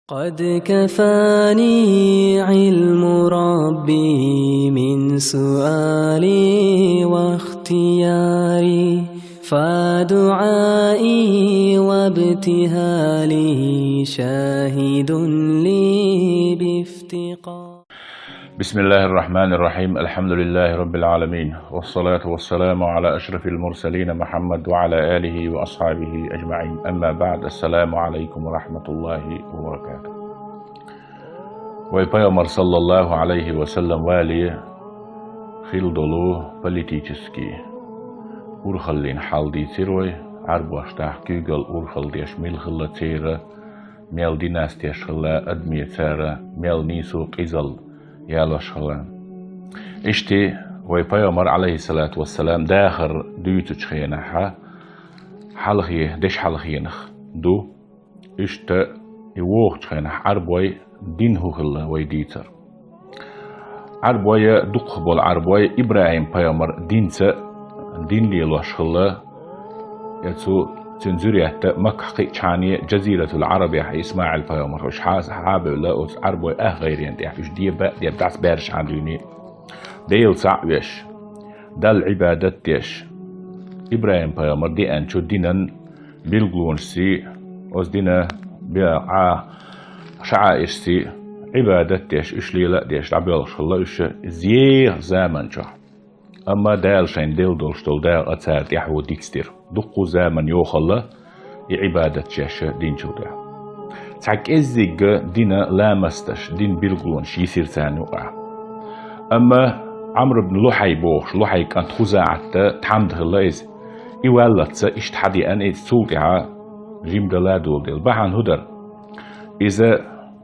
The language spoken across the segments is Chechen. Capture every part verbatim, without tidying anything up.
قد كفاني علم ربي من سؤالي واختياري، فدعائي وابتهالي شاهد لي بافتقار. بسم الله الرحمن الرحيم. الحمد لله رب العالمين، والصلاة والسلام على أشرف المرسلين محمد وعلى آله وأصحابه أجمعين. أما بعد، السلام عليكم ورحمة الله وبركاته. Вай Пайхамар, саллаллаху алейхи ва саллям, вале хилла долу политический урхаллин хьал дийцира вай, Ӏарбош дахьа куьйгалла урхалла деш мила хилла церан, мел династеш хилла, адамех цара мел нийсо, къизалла ялош хилла. Иштта вай Пайхамар, алейхиссалату вассалам, дахар дуьйцучу хенахь хьалхе, дешхьалхенах ду. Иштта и вогӀучу хенахь Ӏарбой дин хӀун хилла вай дийцар. Ӏарбой, дукхах болу Ӏарбой ИбрахӀим-пайхамар динца дин лелош хилла. Я цу, цуьнан зуьретта Маккахь кхиъчхьана, Джазиратул Ӏарабехь ИсмаӀил-пайхамар уьш хьа-, хьа а бевлла, оцу Ӏарбой ах гӀайренна тӀехь уьш де баьӀ деш, дӀасабаьржачхьана дуьйна Дела цхьаъ веш, Далла Ӏибадат деш, ИбрахӀим-пайхамар деанчу динан билгалонашций, оцу динан беа-, Ӏа-, шаӀаиршций Ӏибадат деш, уьш лела а деш, дӀабоьлхуш хилла уьш иза еха заман чохь. Амма Дала шайна делла долуш долу дакъа цара тӀаьхьо дицдира. Дуккха заман йохалла и Ӏибадат шаьш динчул тӀаьхьа. Цхьа кӀеззигга динан ламасташ, динан билгалонаш йисира царна юкъахь. Амма Ӏамр ибн Лухьай бохуш, Лухьай кӀант ХузаӀатта тхьамда хилла иза. И валлалц иштта хьадеана иза, цул тӀаьхьа жимма дала а доладелла. Бахьана хӀун дара? Иза,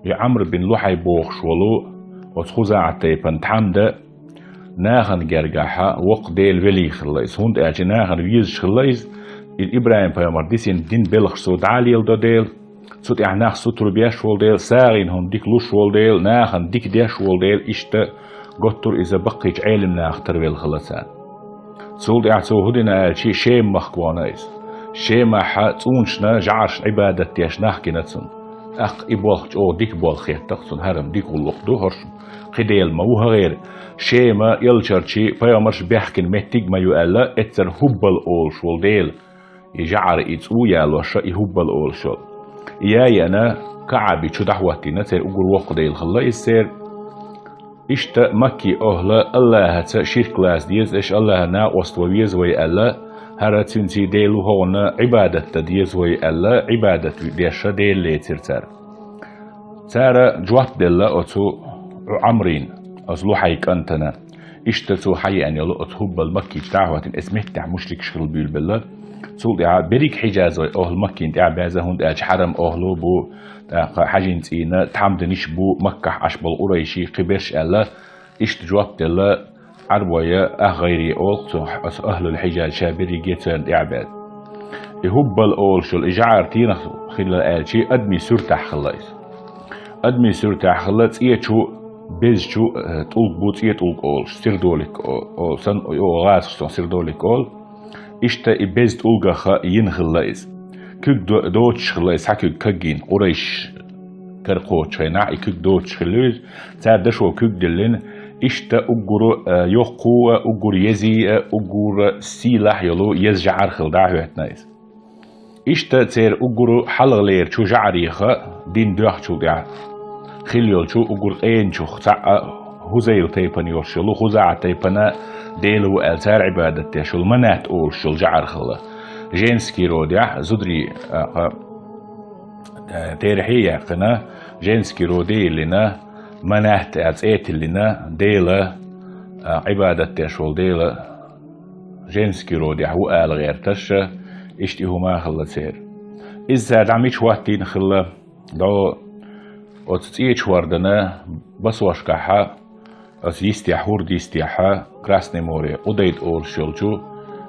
и Ӏамр бин Лухьай бохуш волу, оцу ХузаӀат тайпана тхьамда, нахана гергахь воккха Делан вели хилла иза. ХӀунда аьлча нахана везаш хилла иза, иза ИбрахӀим-пайхамар дисина дин белхаш цо дӀа а леладо дела, цу тӀехь нах сутара беш волу дела, сагӀина хӀума дика луш волу дела, нахана дика деш волу дела, иштта готтура иза баккхийчу Ӏелам наха тарвелла хилла царна. Цул тӀаьхьа цо хӀун дина аьлча, Шема-махка вахана иза. Шемахь цӀунашна, жӀарашна Ӏибадат деш нах гина цунна. ТӀаккха и болх чӀогӀа дика болх хетта-кх цунна, хӀара-м дика гӀуллакх ду хӀорш. Кхин дела ма ву хӀара, Шема элчанаш, пайхамарш баьхкина меттиг а ма ю аьлла, эццара Хуббал олуш волу дела, и жӀар, и цӀу ялош, и Хуббал олуш йолу. И яа еана, КаӀба чу дӀахӀоттийна церан, уггар воккха дела хилла иза церан. Иштта Маккин охӀла Аллахьаца ширк лаца деза, аша Аллахьан накъост ван веза вай аьлла, хӀара цуьнций Дела ву хӀокхунна, Ӏибадат дан деза вай аьлла, Ӏибадат деш Дела лецира цара. Цара жоп делла оцу Ӏамрина, оцу Лухьай кӀантана. Иштта цо хьаеана йолу оцу Хуббал Макки чу дӀахӀоттийна, эцу меттехь мушрикаш хилла буьйлабелла. Цул тӀаьхьа берриг хьижазой охӀла Маккина тӀаьхьа баьзна, хӀунда аьлча хьарам охӀла бу, тӀаккха хьаьжин цӀийнан тхьамданиш бу, Маккахь Ӏаш болу къурайший, кхиберш аьлла, иштта жоп делла, Ӏарбой ах гӀайре олу цо, оцу ахӀлул хьижаз ша берриге царна тӀаьхьа баьзна. И Хуббал олуш йолу и жӀар тенах хилла аьлча, адамийн суьртахь хилла иза. Адамийн суьртахь хилла, цӀе чу, беза чу, э, тӀулг бу, цӀе тӀулг олуш, сирдолик о-, о-, сан, о, гӀазах сон сирдолик олу. Иштта и беза тӀулгах йина хилла иза. Куьг до-, доцуш хилла иза, цхьа куьг кагйина, къурайш кара кхочуш хенахь, и куьг доцуш хилла иза. Цара дашо куьг диллина, иштта уггар, э, йоккхо а, уггар еза а, уггар сийлахь йолу еза жӀар хилла дӀахӀоьттина иза. Иштта церан уггар хьалхалерчу жӀарех дин доьхначул тӀаьхьа хилла йолчу уггар къеначух цхьаъ Хузайл тайпана йолуш йолу, ХузаӀат тайпана дела ву аьлла цара Ӏибадат деш йолу Манат олуш йолу жӀар хилла. Женский родехь, зударий, а, а, э, терахье яьккхина, женский роде йиллина, Манат аьлла цӀе тиллина, дела, а, Ӏибадат деш волу дела женский родехь ву ала гӀерташ, иштта и хӀума хилла церан. Иза цара дӀа мича хӀоттийна хилла, дӀо оцу ЦӀечу хӀордана басошкахьа, оцу йистехь, хӀорда йистехьа, Красное море, Къудайд олуш йолчу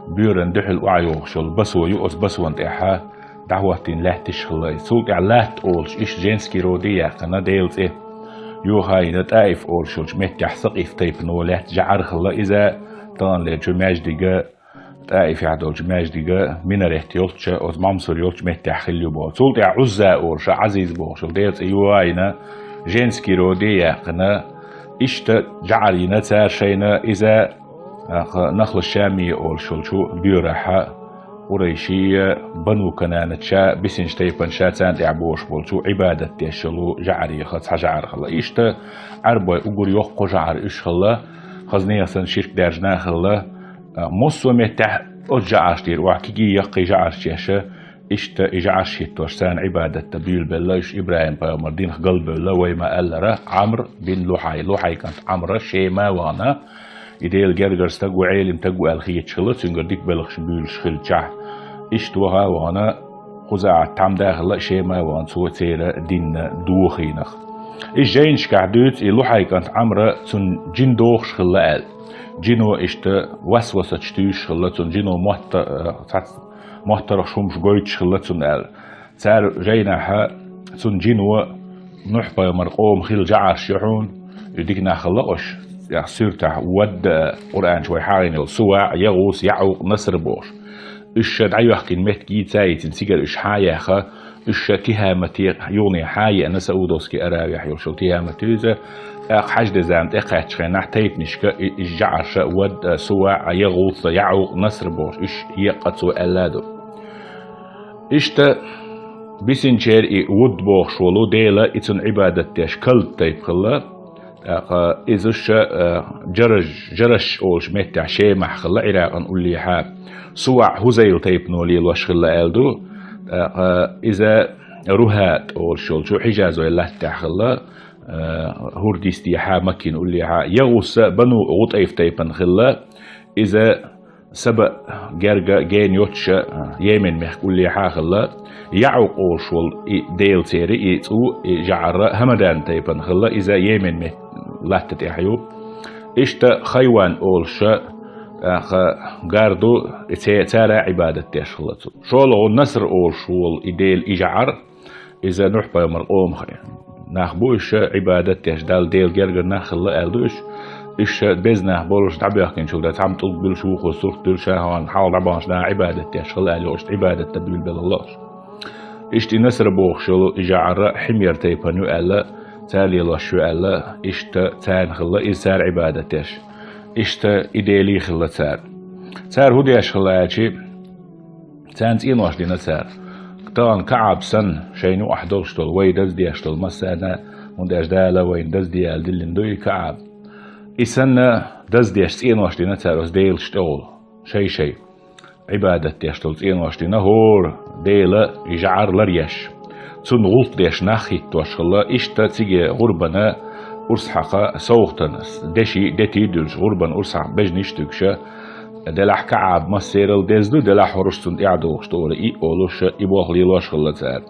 боьрана дуьхьал охьайогӀуш йолу басо ю, оцу басонна тӀехьа дӀахӀоттийна лаьтташ хилла иза. Цул тӀаьхьа Латта олуш иштта женский роде яьккхина, дела цӀе йохайина, ТӀаиф олуш йолчу меттехь Сакъиф тайпано лаьтта жӀар хилла иза, таханлерчу маьждига ТӀаифехь долчу маьждига минарет йолчу, оцу Мамсур йолчу меттехь хилла ю боху. Цул тӀаьхьа Ӏузза олуш, Ӏазиз бохуш йолу дела цӀе йойина, женский роде яьккхина, иштта жӀар йина цара шайна, иза, а, кха, Нахла Шамия олуш йолчу боьрахьа, Къурайшия, Бану Кананача, бисинчу тайпанча царна тӀехь бохуш болчу Ӏибадат деш йолу жӀар еха цхьа жӀар хилла. Иштта Ӏарбой угур йоккха жӀар уьш хилла, хаза нехан санна ширк даьржина а хилла, а, массо а меттехь оцу жӀарш дийр, охьа кигий яккхий жӀарш еша, иштта и жӀарш хӀиттош царна Ӏибадат дан буьйлабелла, уьш ИбрахӀим-пайхамар динах галбевлла, вай ма-аллара, Ӏамр бин Лухьай, Лухьай кӀант Ӏамра Шема а вахана, и Делан гергара стаг ву, Ӏелим стаг ву аьлла хеташ хилла, цуьнгара дика белхаш буьйлуш хилчахь. Иштта ваха а вахана, КхузагӀат тхьамда а хилла, Шема а вахана, цо церан динна дохийнах. И жайнашкахь дуьйцу, и Лухьай кӀант Ӏамра цунна жин дохуш хилла аьлла. Жино иштта васвасаташ туьйсуш хилла цунна, жино мотта-, э, цхьацца моттаргӀаш хӀумаш гойтуш хилла цунна аьлла. Цара жайнахьа цунна жино Нухь-пайхамар къоман хилла жӀарш ю хьуна, и дика нах хилла уьш, яха суьртахь Вадд а, Къуръан чу вай хьахийна йолу СуваӀ, ЯгӀус, ЯӀукъ, Наср бохуш. Уьш ша дӀайоьхкина меттиг йийца а йийцина, цигара уьш хьан а яьхна, уьш ша Тихамате юхане хьан а еана, Саудовский Аравияхь йолуш йолу Тихамат ю иза, тӀаккха хьаьждезарна тӀекхаьччу хенахь тайпанашка и, и жӀарша Вадд а, СуваӀ а, ЯгӀус а, ЯӀукъ, Наср бохуш, уьш екъа цо аьлла а ду. Иштта бисинчеран и Вудд бохуш волу дела, и цунна Ӏибадат деш калд тайпа хилла, тӀаккха иза уьш, а, Жараж, Жараш олуш меттехь Шемахь хилла, Ӏиракъан уллехьа. СуваӀ ХӀузайла тайпано лелош хилла аьлла ду, тӀаккха иза РухӀат олуш йолчу Хьижазойн латтехь хилла, а, ХӀурдистехьа, Маккин уллехьа. ЯгӀус а Бану ГӀутӀайф тайпана хилла, иза Саба герга гена йоцуша, Йемен мехкан уллехьа а хилла, ЯӀукъ олуш волу и дела церан и цӀу, и жӀарра ХӀамадан тайпана хилла, иза Йемен мет-, латта тӀехь ю. Иштта Хайван олуша, тӀаккха гар ду, и це-, цара а Ӏибадат деш хилла цу. ШолгӀа Наср олуш волу и дела и жӀар, иза Нухь-пайхамар къомах нах бу, уьш ша Ӏибадат деш, Далла Делан гергара нах хилла аьлла ду уьш. Уьш ша беза нах болуш дӀабоьхкинчул тӀаьхьа цхьамма тӀулг буьллуш, вукхо сурт буьллуш, хьалха дӀабаханчу наха Ӏибадат деш хилла аьлла, иштта Ӏибадат дан буьйлабелла уьш. Иштта и Насра бохуш йолу и жӀар Хьимер тайпана ю аьлла, цара лелош ю аьлла, иштта царна хилла иза цара Ӏибадат деш. Иштта и делий хилла цара. Цара хӀун деш хилла аьлчи, царна цӀенош дина цара. Тахана КаӀб санна, шайна юкъахь долуш долу, вай даздеш долу массарна, хӀунда аьлча Дала вайна дазде аьлла диллина ду и КаӀб. И санна, даздеш цӀенош дина цара оцу делаш тӀехула, шай-шай. Ӏибадат деш долу цӀенош дина, хӀора дела и жӀар ларъеш. Цунна гӀуллакх деш нах хӀиттош хилла, иштта циге гӀурбана урс хьакха совгӀатана, деши, дети дуьллуш гӀурбана урс хьакха бежнаш туьгуша, делахь КаӀб массерал деза ду, делахь хӀорш цунна тӀаьхьа догӀуш тӀора и олуша, и болх лелош хилла цара.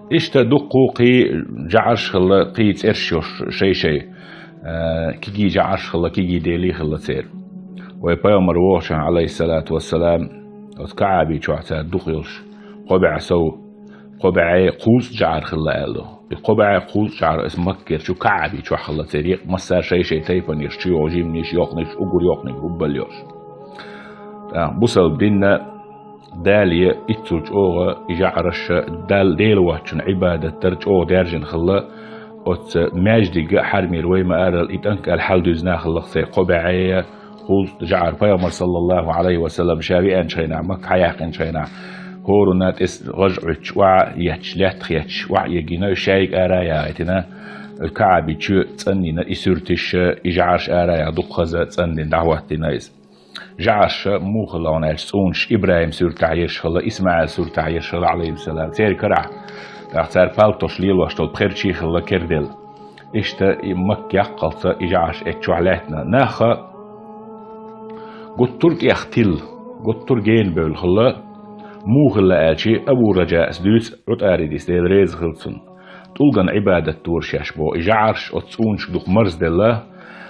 Иштта дуккха кхин жӀарш хилла, кхин цӀерш йолуш шай-шай, а, кигий жӀарш хилла, кигий делий хилла церан. Вай пайхамар вогӀучохь, Ӏалайхиссалату вассалам, оцу КаӀби чохь цара дукха йолуш, кхо бӀе сов, кхо бӀе кхузткъа жӀар хилла аьлла. И кхо бӀе кхузткъа жӀар аса Маккерчу КаӀби чохь хилла церан, екъа массара шай-шай тайпанаш, чуйогӀу жиманаш, йоккханаш, угур йоккханиг хӀуббал йолуш. ТӀаккха бусалба динна Дале иццул чӀогӀа и жӀараш Дал-, Дела воцчунна Ӏибадат дар чӀогӀа даьржина хилла, оцу маьждига а хьарамера вай ма-аллара и тӀанкӀал хьалдуьзна хилла церан кхо бӀе кхузткъа жӀар. Пайхамар, саллаллаху Ӏалайхи ва саллам, ша веанчу хенахь, Макка хьаяьккхинчу хенахь, хӀоранна тӀе гӀаж Ӏуьттуш, охьа а етташ, лаьттах етташ, охьа а эгийна, шайга ара а яхийтина, КаӀби чоь цӀанйина, и суьрташ, и жӀарш ара а яхна, дукха хаза цӀандина, дӀахӀоттийна иза. ЖӀарш муха хилла аьлча, цӀунаш ИбрахӀим суьртахь ерш хилла, ИсмаӀил суьртахь ерш хилла, Ӏалайхиссалам. Церан карахь, тӀаккха цара палтош лелош долу пхерчий хилла керделла. Иштта и Макка яккхалца и жӀарш эццахь лаьттина. Наха гуттар а тӀех тилла, гуттар а гена бевлла хилла. Муха хилла аьлчи, Абу Раджаъс дуьйцу, Ӏутаридис, Дела реза хила цунна. ТӀулган Ӏибадат дора шаьш боху и жӀарш, оцу цӀунашка дукха марзделла.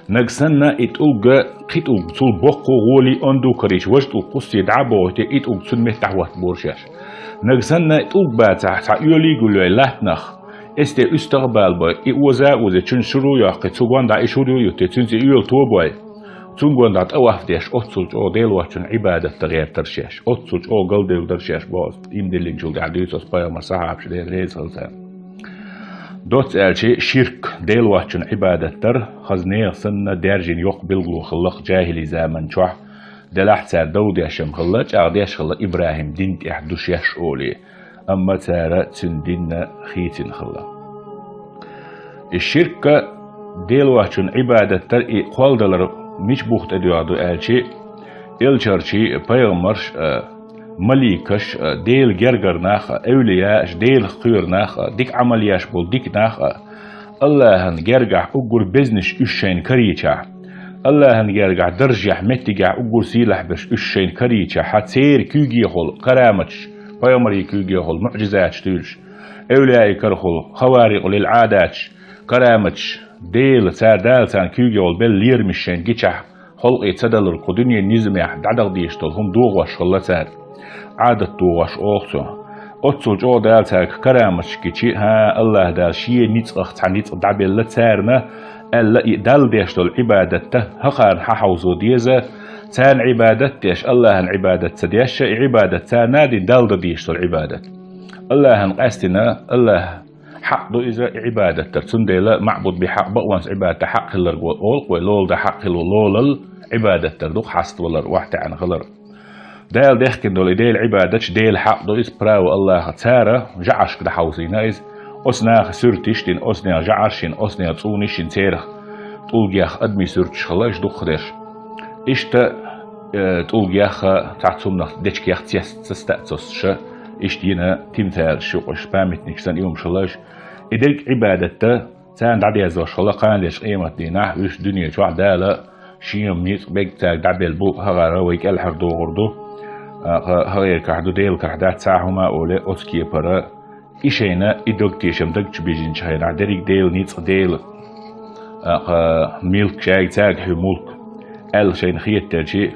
Нагахь санна и тӀулг, кхин тӀулг, цул боккха гӀоле ондукарийча, важа тӀулг кхуссий дӀа а бохуьйтий, и тӀулг цунна меттахь хӀоттабора шаьш. Нагахь санна и тӀулг бацахь, цхьа оьлий гулйой латтанах, эсте уьстагӀ а балабой, и оза а озий, цуьнца шура а йоккхий, цу гондӀа и шура а юттий, цуьнца и оьла тобой. Цунгара дӀа тӀаваф деш, оццул чӀогӀа Дела воацачун Ӏибадат дан гӀертар шаьш, оццул чӀогӀа галдевллар шаьш боху, ийман диллинчул тӀаьхьа дуьйцу аса пайхамар, сахьабаш, Дела реза хуьлда царна. Доцца аьлча, ширк, Дела воацачун Ӏибадат дар, хаза нехан санна даьржина йоккха билгало хилла-кх жахӀили заман чохь, делахь цара дов деш-м хилла, чӀагӀдеш хилла ИбрахӀим дин тӀехь ду шаьш олий, амма цара цуьнан дин хийцина хилла. И ширк а, Дела воацачун Ӏибадат дар, и кхолладалар мича бух тӀедоьгӀна ду аьлча, элчанаш а, пайхамарш а, маликаш а, Делан гергара нах а, эвлияаш, Делах кхоьру нах а, дика Ӏамал еш болу дика нах а, АллахӀан гергахь уггар безнаш уьш шайна карийчахь, АллахӀан гергахь даржехь, меттигехь уггар сийлахь берш уьш шайна карийчахь, церан куьйгехула караматаш, пайхамарийн куьйгехула муӀжизаташ туьйлуш, эвлияийн карахула хаварикъу лил Ӏадаташ, караматаш, Дела, цара Дала царна куьйгехула белла лерамаш шайна гичахь, халкъе ца далург, кху дуьненан низамехь дӀадаха дезаш долу хӀума дохош хилла цара. Ӏадат дохош олу цо. Оццул чӀогӀа Дала цаьрга караматаш гича, хӀан, АллахӀ Дала шен ницкъах цхьа ницкъ дӀабелла царна аьлла, и Далла деш долу Ӏибадат дан хӀокхарна хьахьовзо деза, царна Ӏибадат деш, АллахӀан Ӏибадат ца деш а, и Ӏибадат царна а дина, Далла дан дезаш долу Ӏибадат. АллахӀана къаьстина, АллахӀ хьакъ ду иза Ӏибадат дар. Цундела маӀбуд бихьакъ, бакъонца Ӏибадат дан хьакъ хилларг олу-кх вай, лола дан хьакъ хилла, лолал Ӏибадат дар ду-кх хьаставалар, охьатаьӀна хилар. Дала дехкина долу и Делан Ӏибадаташ, Делан хьакъ ду иза, право АллахӀан. Цара жӀарашка дӀахьовзийна иза. Оцу наха суьрташ йина, оцу нехан жӀараш йина, оцу нехан цӀунаш йина, церах тӀулгех адамийн суьрташ хилла, иштта дукхахдерш. Иштта, э, тӀулгех а, цхьацца хӀуманах, дечигех цец ца стаьа цо ша, иштта йина тимсалаш ю-кх уьш, памятникаш санна и хӀумаш хилла уьш. И дерриг Ӏибадат дан царна дӀадерзош хилла кхана дерш къематдийнахь, вуьш дуьне чохь Дала шен ницкъ берриг цаьрга дӀабелла бу, хӀокхара вай кӀелхьардохур ду, а, хӀа-, хӀокхерчохь ду, Делан карахь дац цхьа а хӀума олий, оцу кепара и шайна и дог тешам даг чу бижинчу хенахь, дерриг Делан ницкъ, Делан, а, кха, милк шайга, цаьрга хьуьй мулк аьлла шайна хетаделча,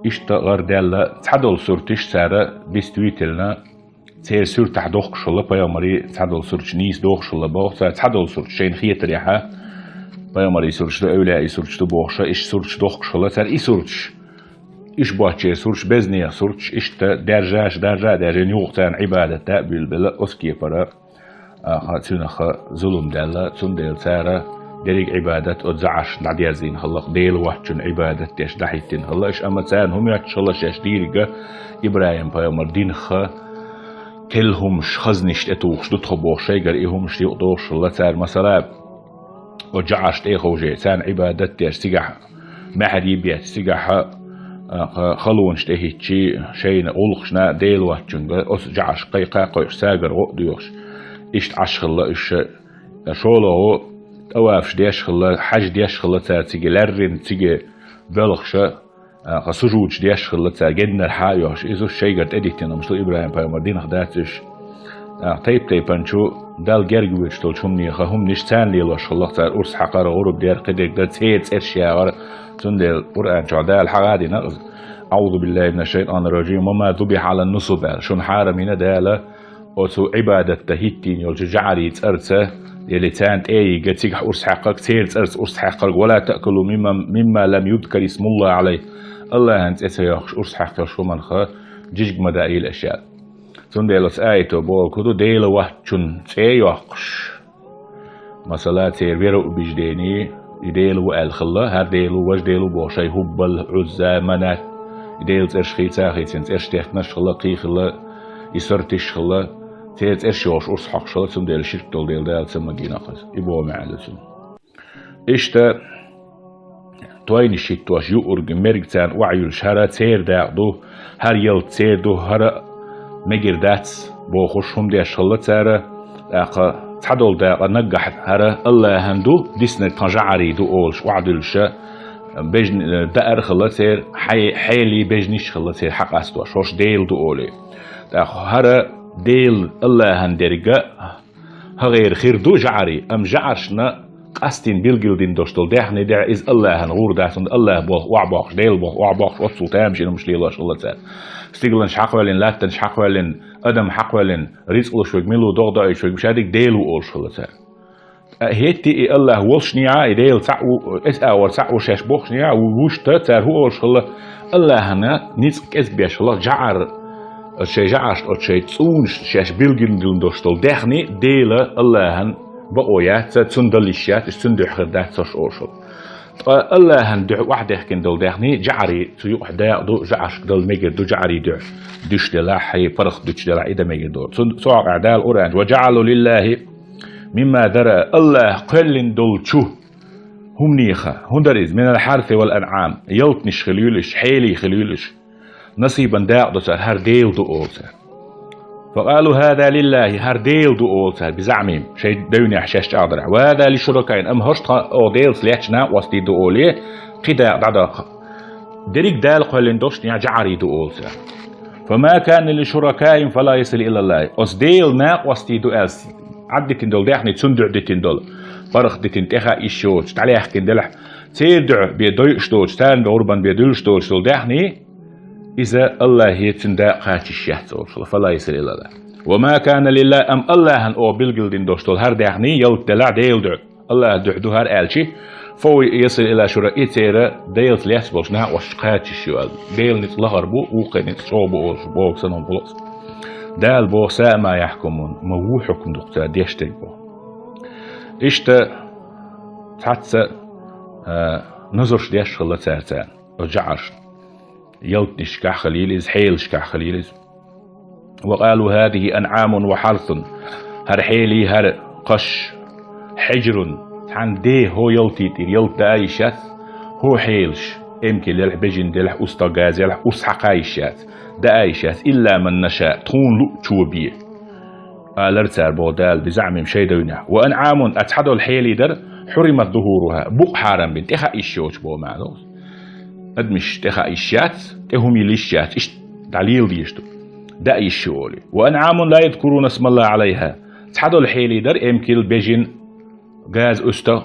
иштта гӀарадаьлла, цхьадолу суьрташ цара действительно церан суьртахь дохкуш хилла, пайхамарийн цхьадолу суьрташ нийса дохуш хилла боху цара, цхьадолу суьрташ шайна хетарехь, пайхамарийн суьрташ ду, эвлияийн суьрташ ду бохуш, иштта суьрташ дохкуш хилла цара, и суьрташ, уьш боцчеран суьрташ, безнехан суьрташ, иштта даьржаш, даржа а даьржина, юха царна Ӏибадат да а буьйлабелла, оцу кепара, а, кха, цуьнах зулам даьлла, цундела цара дерриг Ӏибадат оцу жӀарашна дӀадерзийна хилла-кх, Дела воцчун Ӏибадат деш дӀахӀиттина хилла уьш, амма царна хӀума моьттуш хилла шаьш дийриг а, ИбрахӀим-пайхамар динах а, керла хӀумаш, хазнаш тӀетухуш ду тхо бохуш, шайгара и хӀумаш юкъадохуш хилла цара, масала, оцу жӀарашна тӀе а ховший, царна Ӏибадат деш, цигахь маьхьарий бетташ, цигахь а, кха, халонаш тӀехӀиттича, шайна гӀуллакхашна Дела воцчуьнга, оцу жӀарашка кхайкха а кхойкхуш, цаьргара гӀо а доьхуш, иштта Ӏаш хилла уьш. ШолгӀа, тӀавафаш деш хилла, хьаж деш хилла цара цига лаьррина, цига боьлхуш, а, кха, сужудаш деш хилла цара, геннара хьа а йохуш, иза уьш шайгара тӀедиттина хӀумаш ду, ИбрахӀим-пайхамар динах дац уьш. А, тайп-тайпанчу Далла герга воьдуш долчу хӀуманеха, хӀуманаш царна лелош хилла-кх цара, урс хьакхар а, гӀурба дер а, кхидерг дар а, церан цӀераш ягӀар а. Цундела Къуръан чохь Дала хьагӀ а дина иза: «АӀузу биллахӀи минаш-шайтӀанир-ражим, ва ма зубихьа Ӏалан-нусуб», – аьлла. Шуна хьарам йина Дала оцу Ӏибадат дан хӀиттийна йолчу жӀарийн цӀарца, или царна тӀе а йигна, цигахь урс хьаькхнарг, церан цӀарца урс хьаькхнарг, «ва ла таъкулу мимма, мимма лам юзкарисмуллахӀи Ӏалайхи», АллахӀан цӀе ца йоккхуш урс хьаькхна йолчу хӀуманах жижиг ма даийла аша, аьлла. Цундела оцу аято бохург хӀун ду: Дела воцчун цӀе а йоккхуш, масала, церан вероубеждение, и Дела ву аьлла хилла, хӀара Дела ву, важа Дела ву бохуш, шайн ХӀуббал, Ӏузза, Манат, и Делан цӀераш хийца а хийцина, цӀераш теттинарш а хилла, кхин а хилла, и суьрташ а хилла, церан цӀераш йохуш урс хьокхуш хилла, цундела ширк долу дела Дала ца магийна-кх иза. И боху маьӀна ду цуьнан. Иштта тойнаш хӀиттош юург, мерг царна охьаюьллуш, хӀара церан дакъа ду, хӀара ялта церан ду, хӀара мегар дац бохуш, хӀума деш хилла цара. ТӀаккха цхьадолу дакъа наггахь хӀара АллахӀан ду, диснарг тхан жӀарийн ду олуш, охьадуьллуш, бежн-, даар а хилла церан, хье-, хьелий бежнаш а хилла церан хьакъастош, хӀорш Дела ду олий. ТӀаккха хӀара Дела, АллахӀан дерг а, хӀокхеран хир ду жӀарийн, амма жӀарашна къастийна билгалдина долуш долу даьхни дерг, иза АллахӀан гӀур дац, хӀунда АллахӀ болх охьабоккхуш, Дела болх охьабоккхуш, оццул тамашийна хӀуманаш лелош хилла цара. Стигланаш хьакхавеллина, латтанаш хьакхавеллина, адам хьакхавеллина, рицкъ луш верг мила ву, догӀа доуьйтуш верг мичахь дерг, Дела ву олуш хилла цара. А хӀетте и Аллахь волшнехьа, и Дела цхьаъ ву, эс а вар цхьаъ ву шаьш бохушнехьа, ву-, вуш та, цара хӀу олуш хилла, Аллахьана ницкъ кӀезбеш хилла, жӀар, оцу шайн жӀаршна, оцу шайн цӀунашна шаьш билгалдина долуш долу даьхни Дела, Аллахьан бакъо яц, цунна дала йиш яц, уьш цунна дуьхьа хир дац, цо шу олуш хилла. Ткъа Аллахьан дуьхьа охьадехкина долу даьхни жӀарий, цу юкъахь дакъа ду, жӀаршка дала мегар ду, жӀарий дуьхьа дуьш делахь, хье паргӀат дуьш делахь, и дан мегар ду. Цун, цу хьокъехь Дала Къуръан чу: «Ва жаӀалу лиллахи мимма зара», Аллахь кхоьллина долчу хӀуманеха, хӀун дара иза, «минал хьарси вал анъам», ялтанаш хилийла уьш, хьелий хилийла уьш. Насибан дакъа до цара, хӀара Дела ду олу цара. «Факъалу хӀаза лиллахи», хӀара Дела ду олу цара, бизаӀмим, шайн девнехь шаьш чӀагӀдарехь. «Ва хӀаза ли шуракаин», амма хӀорш тхан оха Делаца лаьтташ накъостий ду олий, кхин дакъа дӀадоккху. Дерриг Дала кхоьллина долуш тӀехь жӀарий ду олу цара. «Фама кана ли шуракаин фала ясил илаллахи». Оцу Дела накъостий ду аьлла, Ӏаддитина долу даьхни, цунна дуьхьа дитина долу, паргӀат дитина, тӀе хаийша йоцуш, дӀалаьхкина делахь, церан дуьхьа бен дойуш доцуш, царна бен гӀурбан бен дуьллуш доцуш долу даьхни, иза Аллахье, цуьнан дакъа кхача йиш яц олуш хилла, фала ясил илаллахи. «Ва ма кана лиллахи», амма Аллахьан оха билгалдина долуш долу хӀара даьхни ялта делахь Дела дуьхьа, Аллахьан дуьхьа ду хӀара аьлчи, «фа хӀува ясил ила шура», и церан Делаца лаьцна болчу накъосташка кхача йиш ю аьлла. Делан ницкъ лахара бу, вукхарна ницкъ чӀогӀа бу олуш боху санна хӀума хуьлу. Дала боху: «Саа ма яхькумун», ма ву хьукм ду-кх цара деш дерг боху. Иштта цхьацца, а, назарш деш хилла цара царна, оцу жӀаршна. Ялтанашкахь хилийла иза, хьелашкахь хилийла иза. «Ва къалу хӀазихи анъамун ва хьарсун». ХӀара хьелий, хӀара кхаш, «хьижрун», цхьана де, хӀо ялтий тӀера ялта даа йиш яц, хӀо хьелаш, эмкал елахь, бежана делахь, устагӀ, газа елахь, урс хьакха йиш яц, даа йиш яц, «илла ман наша», тхуна луъчо бен. Алара цара, боху Дала, бизаӀмим, шайн девнехь. «Ва анъамун», а цхьадолу хьелий дара, «хьуримат зухуруха», букъ хьарам бина, тӀе хаа йиш йоцуш боху маьӀна. Адамаш тӀе хаа йиш яц, тӀе хӀума йила йиш яц, иштта дӀалела дезаш ду. Даа йиш ю олий. «Ва анъамун ла язкуруна смаллахи Ӏалайха». Цхьадолу хьелий дара, эмкал, бежана, газа, устагӀ.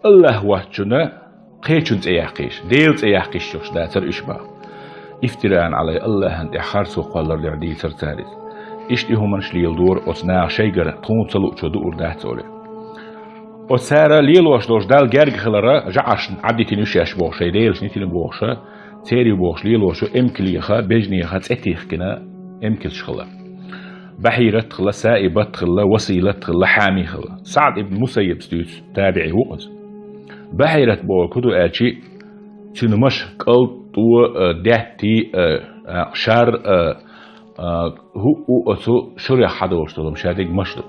Аллахь воцчунна кхечун цӀе яккхийша, Делан цӀе яккхийша йолуш дацара уьш боху. «Ифтираан Ӏалай», Аллахьан тӀехь харцо кхоллар дуьхьа дийцара цара иза. Иштта и хӀуманаш леладора оцу наха шайгара, тхуна ца луъчо дуур дац олий. Оцу цара лелош долуш Далла герга хилара, жӀаршна Ӏадитина уьш шаьш боху, шайн делашна йитина бохуша, церан бохуш лелош ю эмкалеха, бежанеха цӀе тихкина эмкалш хилла. Бахьират хилла, Саибат хилла, Василат хилла, Хьами хилла. СаӀд ибн Мусаййибс дуьйцу, табиӀи ву иза. Бахьират бохург хӀун ду аьлчи, цуьнан маша кӀалд, тӀо, а, даьтти, а, а, шар, а, а, хӀуъу оцу шурех хьадолуш долу ша дерг маша ду.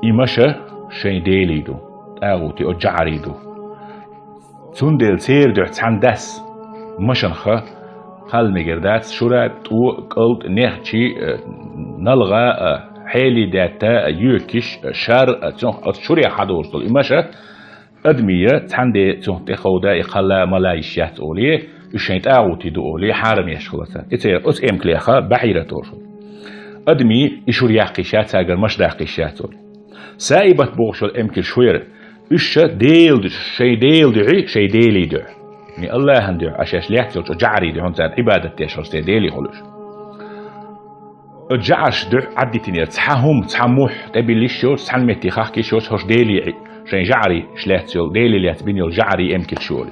И маша шайн делий ду, тӀагӀути, оцу жӀарий ду. Цундела церан дуьхьа цхьана дас машанха хала мегар дац, шура, тӀо, кӀалд, нехчи, а, налгӀа, а, хьелий даьтта, а, йоькиш, а, шар, а, цунах оцу шурех хьадолуш долу и маша, адамийн цхьана де цунах тӀе ховда, и кхалла, мала йиш яц олий, уьш шайн тӀагӀути ду олий, хьарам еш хилла цара. И церан оцу эмкалеха Бахьират олуш хилла. Адамийн и шура яккха йиш яц, цаьргара маша даккха йиш яц олий. Саибат бохуш йолу эмкалш хӀун яра? Уьш ша Делан дуьхьа, шайн Делан дуьхьа, шайн делий дуьхьа. Ни Аллахьан дуьхьа, а шаьш лаьцна йолчу жӀарий дуьхьа, хӀунда цара Ӏибадат деш хилла, шайн делий хуьлуш. Оцу жӀарш дуьхьа Ӏаддитинера цхьа хӀума, цхьа мухь тӀебилла йиш йоцуш, цхьана метте хахка йиш йоцуш, хӀорш делий, шайн жӀарий, ш лаьцна йолу, делий лаьцна бина йолу жӀарий эмкалш йолу.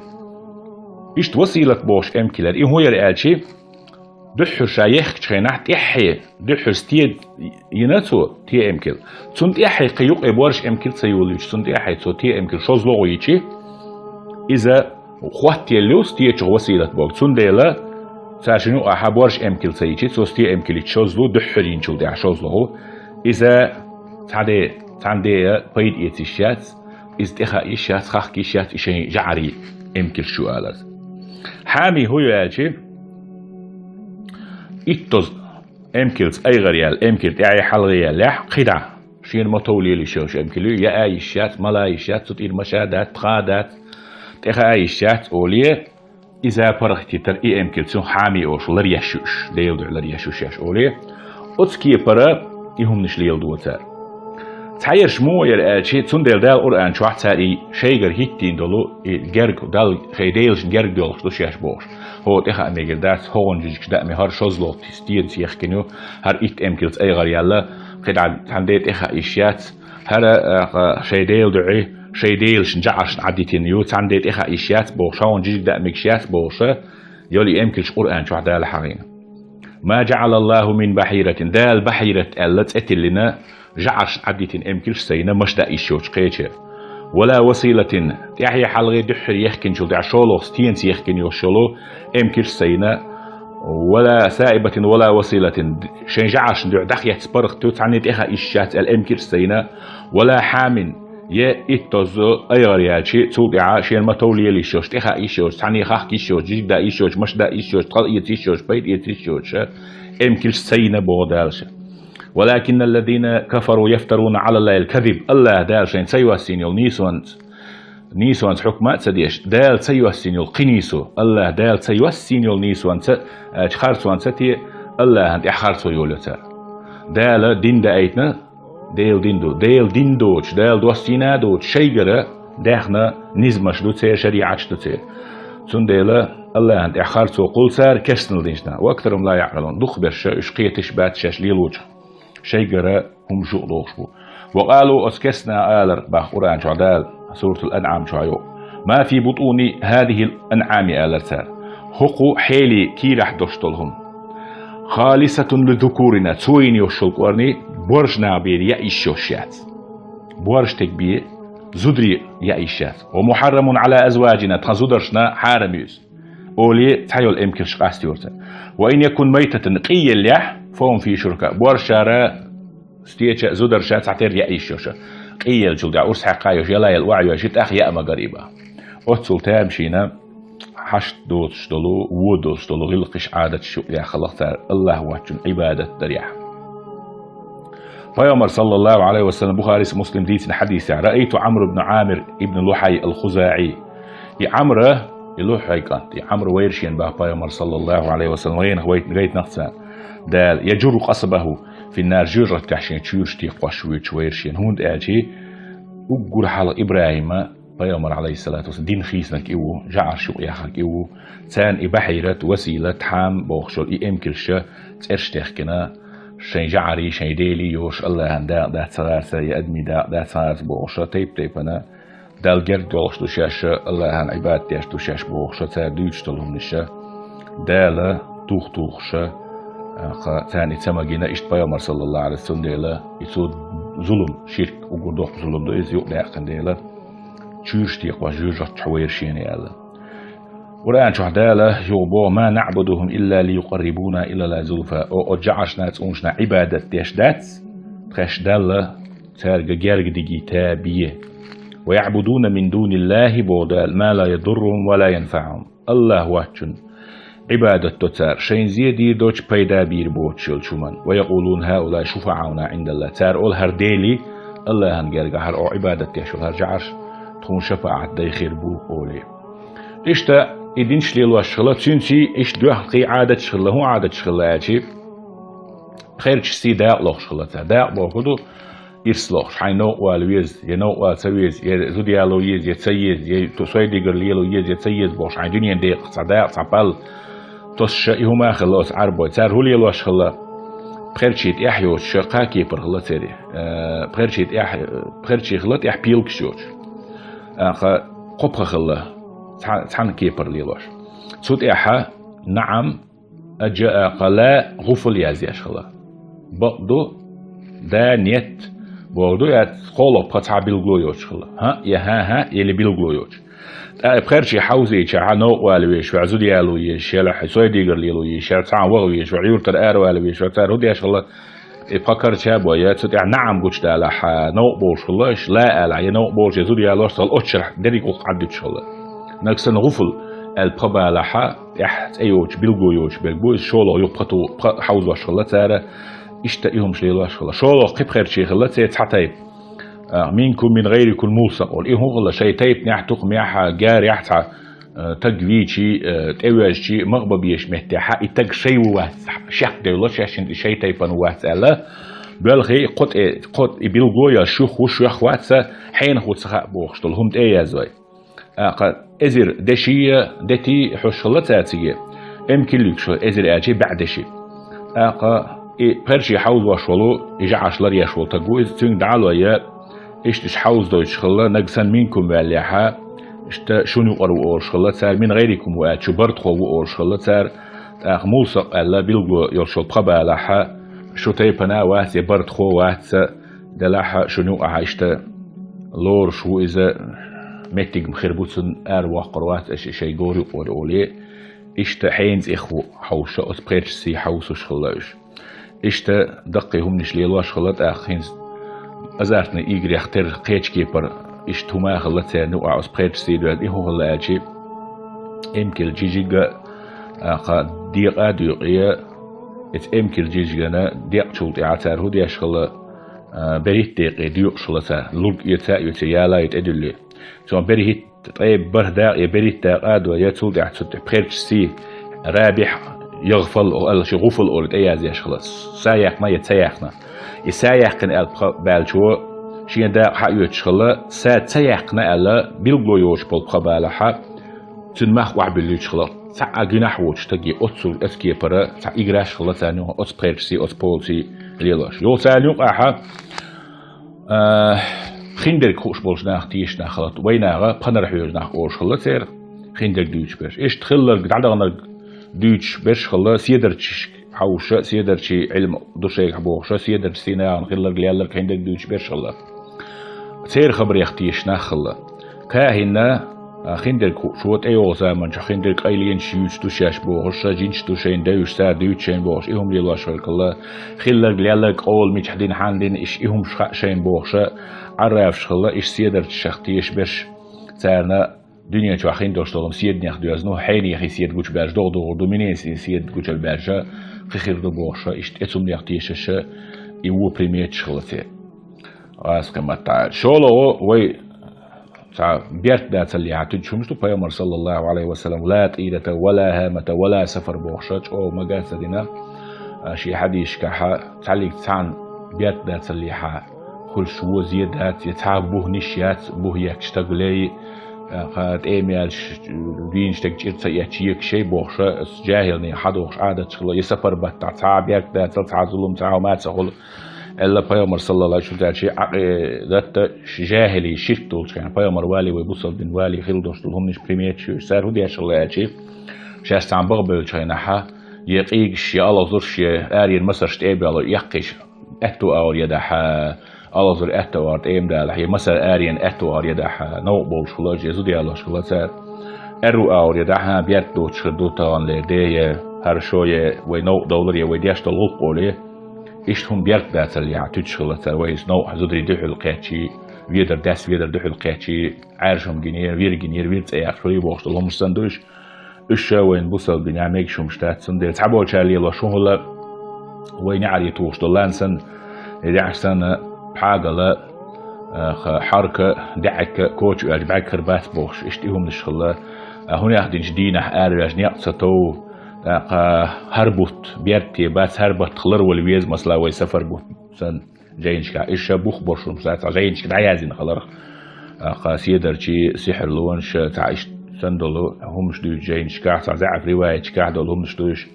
Иштта Василат бохуш эмкал яра. И хӀун яра аьлчи, дуьххьара ша ехкачу хенахь тӀаьххье, дуьххьара стен йина цо, тен эмкал. Цунна тӀаьххье кхин юкъе борш эмкал ца йолуьйтуш, цунна тӀаьххье цо тен эмкал шозлагӀа йичи, иза хӀоттаелла ю стечух Василат боху. Цундела цара шун юкъахьа борш эмкал ца йичи, цо стен эмкал йичи шозлу, дуьххьара йинчул тӀаьхьа шозлагӀа. Иза цхьа де, цхьана де пайда эца йиш яц, иза тӀе хаа йиш яц, хахка йиш яц, и шайн жӀарий эмкалш ю алаза. Хьами хӀун ю аьлчи, иттаза эмкалца айгӀар яьлла, эмкал тӀаьхье хьалхе яьллехь, кхидӀа шена ма товлийла йиш йолуш эмкал ю, яа йиш яц, мала йиш яц, цу тӀера маша дац, тха дац, тӀе хаа йиш яц олий, иза паргӀатйитар и эмкал цунах Хьами олуш ларъеш ю уьш, Делан дуьхьа ларъеш ю шаьш олий. Оцу кепара и хӀуманаш леладо цара. Цхьаерш муха яра аьлчи, цундела Дала Къуръан чохь цара и шайгара хӀиттийна долу, и герга, Далла шайн делашна герга доьлхуш ду шаьш бохуш. ХӀо тӀе хаа мегар дац, хӀогӀун жижигаш даа ме, хӀара шозлагӀа стенца ехкина ю, хӀара итт эмкалца айгӀар яьлла, кхидӀа цхьана де тӀе хаа йиш яц, ХӀара, а, шайн Делан дуьхьа, шайн делашна, жӀарашна Ӏадитина ю, цхьанне тӀехьа йиш яц бохуш, шоана жижиг даа мегаш яц бохуш, йолу и эмкалш Къуръан чохь Дала хьахийна. «Ма жаӀала Аллаху мин бахьиратин», Дала бахьират аьлла цӀе тиллина, жӀарашна Ӏадитина эмкалш сайна, маша даа йиш йоцуш кхеча. «Вала василатин», тӀаьхье хьалхе дуьххьара ехкинчул тӀаьхьа шолгӀа стенца ехкина йолуш йолу эмкалш сайна, «вала саибатин, вала василатин», шайн жӀарашна дуьхьа дӀахецна паргӀат ю, цхьанне тӀехьа йиш яц аьлла эмкалш сайна, «вала хьамин», я иттазза айгӀар яьлча, цул тӀаьхьа шена ма-тов лела йиш йоцуш, тӀехьа йиш йоцуш, цхьанне хахка йиш йоцуш, жижиг даа йиш йоцуш, маша даа йиш йоцуш, тхал эца йиш йоцуш, пайда эца йиш йоцуш, эмкалш сайна боху Дала ша. «Валакинналлазина кафару яфтаруна Ӏалаллахил казиб». Аллаха Дала шайна ца йоссийна йолу нийсонца, нийсонца хьукма а ца деш, Дала ца йоссийна йолу кхин нийсо, Аллаха Дала ца йоссийна йолу нийсонца, аьлча харцонца те, Аллахана тӀехь харцо йолу цара. Дала дин даийтина, Делан дин ду. Делан дин доцуш, Дала доссийна а доцуш, шайгара даьхна низамаш ду церан, шариӀаташ ду церан. Цундела Аллахана тӀехь харцо кхуллу цара керстанал динчу наха. «Ва аксарухум ла яӀкъилун». Дукхахберш уьш кхеташ а бац шаьш лелочух. Шайгара хӀума шу а дохуш бу. «Ва къалу», оцу керстанаша алар, бах Къуръан чохь Дала, Суратул Анъам чохь йо: «Ма фи бутуни хазихил анъами», алара цара. «ХӀокху хьелий кийрахь долуш долу хӀума. Халисатун ли зукурина», цо йина йолуш йолу кӀорни борша нах бен яа йиш йолуш яц. Борша стаг бен зударий яа йиш яц. «Ва мухьаррамун Ӏала азваджина», тхан зударшна хьарам ю иза. Олий цхьа йолу эмкалш къастайора цара. «Ва ин якун майтатан», къий еллехь, «фахум фи шурка». Боршара, стеча, зударша цхьатерра яа йиш йоша. Къий еллачул тӀаьхьа урс хьаькхна йоша, яла яла охьайоьжий, тӀаккха яа магар и бан. Оццул тамашийна хьашт доцуш долу, вон доцуш долу гӀиллакхаш, Ӏадаташ юкъадаьхна хиллакх цара Аллах воцчун Ӏибадат дарехь. Пайхамар, саллаллаху Ӏалайхи ва саллам, Бухарис, Муслим дийцина хьадисехь: «Раайту Ӏамр ибн Ӏамир ибн Лухьай ал-ХузаӀи». И Ӏамра, и Лухьай кӀант, и Ӏамра вайра шена бах Пайхамар, саллаллаху Ӏалайхи ва саллам, гайнах вайтина, гайтинах царна Дала, «яжурру къасбаху фин-нар», жоьжахатехь шен чуьйраш текхош вуьйцуш вайра шена. ХӀунда аьлча уггар хьалха ИбрахӀима, Пайхамар, Ӏалайхиссалату вассалам, дин хийсинарг и ву, жӀараш юкъаяхнарг и ву. Царна и бахьират, василат, хьам бохуш йолу и эмкалш цӀераш техкина, шайн жӀарий, шайн делий йош, Аллахьан дакъа дац ца гӀарца, я адамийн дакъа дац ца гӀарца бохуш, тайп-тайпана Далла герга долуш ду шаьш, Аллахьан Ӏибадат деш ду шаьш бохуш, цара дуьйцуш долу хӀуманаш Дала тух тухуш, кха, царна и ца магийна, иштта Пайхамар, саллаллаху Ӏалайхи ва саллам, цундела и цо зулам, ширк, уггар доккха зулам ду иза, юкъадаьккхина дела, чуьйраш текхош жоьжахатехь вайра шена аьлла. Къуръан чохь Дала юха боху: «Ма наъбудухум илла лиюкъаррибуна илаллахи зулфа». О, о жӀарашна, цӀунашна Ӏибадат деш дац тхаьш Далла, цаьрга герга дигийта бен. «Ва яъбудуна мин дуниллахи», боху Дала, «ма ла ядуррухум ва ла янфаъухум». Аллах воцчун Ӏибадат до цара, шайна зе дийр доцуш, пайда бийр боцуш йолчу хӀуман. «Ва якъулуна хӀаулаи шуфаъауна Ӏиндаллах». Цара олу: «ХӀара делий, Аллахьан гергахь хӀара, о Ӏибадат деш йолу хӀара жӀараш тхуна шапаӀат дай хир бу», олий. Иштта и динаш лелош хилла, цуьнций иштта доьхна кхин Ӏадаташ хилла. ХӀун Ӏадаташ хилла аьлчи, пхерчашций дакъа лохуш хилла цара. Дакъа боху ду, ирс лохуш, хьайн новкъа вала веза, я новкъа вала ца веза, я зуда яло еза, я ца еза, я ту-, сойдигар лело еза, я ца еза бохуш, хьайн дуьнен декъах цхьа дакъа, цхьа пал тосуша, и хӀума а хилла оцу Ӏарбой. Цара хӀун лелош хилла? Пхерчий тӀехь йоцуша, кхаа кепар хилла церан. Э, пхерчий тӀехь, пхерчий хилла тӀехь пелгаш йоцуш. Аха, кхо пха хилла, цхьа-, цхьана кепар лелош. Цу тӀехьа наӀам, аджа, акха, ла, гӀуфал язъеш хилла. Бакъ ду, да, нет, боху ду, я кхоалгӀа пха цхьа билгало йоцуш хилла. ХӀаъ, я хӀан-хӀа, или билгало йоцуш. ТӀаккха и пхерчий хьовзийча, хьан новкъа вала везаш ваьӀ, зуда яло езаш, я хьайн сойдигар лело езаш, я цхьаъ ваха везаш ваьӀ, юьртара ара вала везаш ваьӀ, цара хӀун деш хилла? И пха карча а бой, я цу тӀехь наӀам гучудалахь, новкъа болуш хилла, иш ла алахь, я новкъа болуш, я зуда ялош ца хилла, оцу шарахь дерриг гӀуллакх Ӏаддуьтуш хилла. Нагахь санна гӀуфал аьлла пха балахьа, тӀехь цӀе йоцуш, билго йоцуш берг бу, иза шолгӀа юха пха ту-, пха хьовзош хилла цара, иштта и хӀумаш лелош хилла. ШолгӀа кхин пхерчий хилла церан цхьа тайпа. А, «минкум мин гӀайрикум мулсакъ» олу. И хӀун хилла, шайн тайпанехь, тукхамехь, гарехь цхьа, а, таг вийчий, а, тӀевоьжчий, магӀа бан безачу меттехьа, и таг шайн ву вац, шек девлла, шаьшшинна и шайн тайпана ву вац аьлла, боьлхий кхо тӀе, кхо и билго йолуш, шух ву, шух вац, хьенах ву ца хаьа бохуш долу хӀума тӀе а язвай. Акха, эзир деши, детий хьош хилла цаьрциге, эмкал юьгуш хилла, эзир аьлчи баьӀ деши. Акха, и пхерчий хьовзош волу, и жӀараш ларъеш волу таг ву, иза цуьнга дӀа а лой, Иштта уьш хьовзадойтуш хилла, нагасан минкум ваьллехьа, иштта шуна юкъара ву олуш хилла цара, мин гӀайрикум ву аьлча, шу бартахо ву олуш хилла цара, тӀаккха мулсакъ аьлла билгало йолуш йолу пха балахьа, шу тайпана вац я бартахо вац, делахьа шуна юкъахьа иштта лоруш ву иза, меттиг-м хир бу цунна, ара воккхур вац аша шайн гора юкъара олий, иштта хьенан цӀих ву хьовша, оцу пхерчашций хьовсуш хилла уьш. Иштта даккхий хӀуманаш лелош хилла тӀаккха хӀинца азартный игрех тера кхечу кепара, иштта хӀума а хилла церан юкъахь оцу пхерчашций доьзна, и хӀун хилла аьлчи, эмкал жижиг а, кха декъа а дуьйкъе, эца эмкал жижигана декъачул тӀаьхьа цара хӀун деш хилла, а, берхӀитта декъе дуьйкъуш хилла цара, лург эца а оьций, яла а тӀедуьллий. Цо берхӀитта ткъе бархӀ дакъа я берхӀитта дакъа а до, я цул тӀаьхьа цу тӀе пхерчашций, рабихь, ягӀфал аьлла ши гӀуфал олий тӀеязъеш хилла. Са яьккхина я ца яьккхина. И са яьккхина аьлла пха баьллачо, шен дакъа хьаоьцуш хилла, са ца яьккхина аьлла, билгало йоцуш болу пха балахьа, цуьнан мах охьабуьллуьйтуш хилла. Цхьа а гуьнахь воцу стаге оццул эца кепара цхьа играш хилла царна юкъахь оцу пхерчашций, оцу полуций лелош. Йолу царна юкъахьа, А, хиндерг хууш болчу нах, тешаш нах хилла, вайн наха пханара хьоьжу нах олуш хилла церан, хиндерг дуьйцуш берш. Иштта хилларг, дӀадаханарг дуьйцуш берш хилла, седарчашка хьовша, седарчий Ӏилма ду шайгахь бохуша, седарчий нахана хилларг, лелларг, хиндерг дуьйцуш берш хилла. Церан хабарех тешаш нах хилла. Кахинна, а, хиндерг хууш ву, тӀейогӀу заманчохь хиндерг къайленаш юьйцуш ду шаьш бохуша, жинаш ду шайна девзаш, цара дуьйцу шайна бохуш, и хӀума лелош верг хилла, хилларг, лелларг къола мичахь дина, хьанна дина, иш и хӀумаш хаьа шайна бохуша, Ӏарабаш хилла, иш седарчашах тешаш берш, царна дуьнен чохь хиндолуш долу седанех доьзна, хьенехий седа гучубаьржа догӀа догӀур ду, минехий седа гучубаьржа кхин хир ду бохуша, иштта эцумнех тешаша, и вон приметаш хилла церан. Аскха маттахь. ШолгӀа вай цхьа беркат дацаллехьа туьдуш хӀумаш ду, пайхамар, саллаллаху Ӏалайхи ва саллам, ла тӀирата, ва ла хӀамата, ва ла сафар бохуша, чӀогӀа мага ца дина, а, шен хьадисашкахьа, цхьаллиг цхьаьна беркат дацаллехьа хуьлуш вон зе дац, я цхьа а бух ниш яц, бух етташ стаг лей, а, кха тӀема яьллаш, вийна стаг чӀир ца етташ екаш шай бохуша, аса жахӀилнийн хьадохуш Ӏадаташ хилла, я сафар баттахь цхьа а беркат дацал, цхьа а зулам, цхьа а хӀума а ца хуьлу, аьлла пайхамар, саллаллаху Ӏалайхи ва саллам, цу тӀаьхьа шен Ӏакъидатта, ш-, жахӀилий, ширк долчу хенахь, пайхамар валий, вай бусалба дин валий хилла долуш долу хӀуманаш, приметаш ю уьш. Цара хӀун деш хилла аьлчи, шаьш цхьаьна бага бевллачу хенахьа, я къийгаш, я алхазарш, я аренан масарш тӀе а баьлла, эккхийша аьтту агӀор ядахьа, алхазар аьтту агӀор тӀе а далахь, я масар аренан аьтту агӀор ядахьа, новкъа бовлуш хилла, я зуда ялош хилла цара. Аьрру агӀор ядахьа, беркат доцуш хир ду таханлера де, я хӀара шо, я вай новкъа довлар, я вай деш долу гӀуллакх олий, иштта хӀума беркат дацаллехьа туьдуш хилла цара, вай иза новкъахь зударий дуьхьал кхеччий, ведар, дас ведар дуьхьал кхеччий, Ӏаьржа хӀума гинера, вир гинера, вир цӀе яьккхира бохуш долу хӀуманаш санна ду уьш. Уьш ша вайна бусалба динехь мегаш хӀуманаш дац, цундела цхьаболчара лелош хӀун хилла, вай неӀаре тухуш долу лан санна, я даьӀахк санна, пхьагала, а, ха-, хьарка, даьӀахка, коча оьлча бӀаьрг хир бац бохуш, иштта и хӀуманаш хилла. А, хӀунех динчу дийнахь араваьжна некъ ца тов, тӀаккха хӀара бутт беркате бац, хӀара баттах ларвала веза, масала, вай сафар бутт санна, жайнашкахь. Иша бух болуш хӀумаш дац, цхьа жайнашка дӀаяздина хиларх, тӀаккха седарчий, сихьарлонаш, цхьа иштта санна долу хӀумаш дуьйцу жайнашкахь, цхьа заьӀап риваяташкахь долу хӀумаш ду уьш.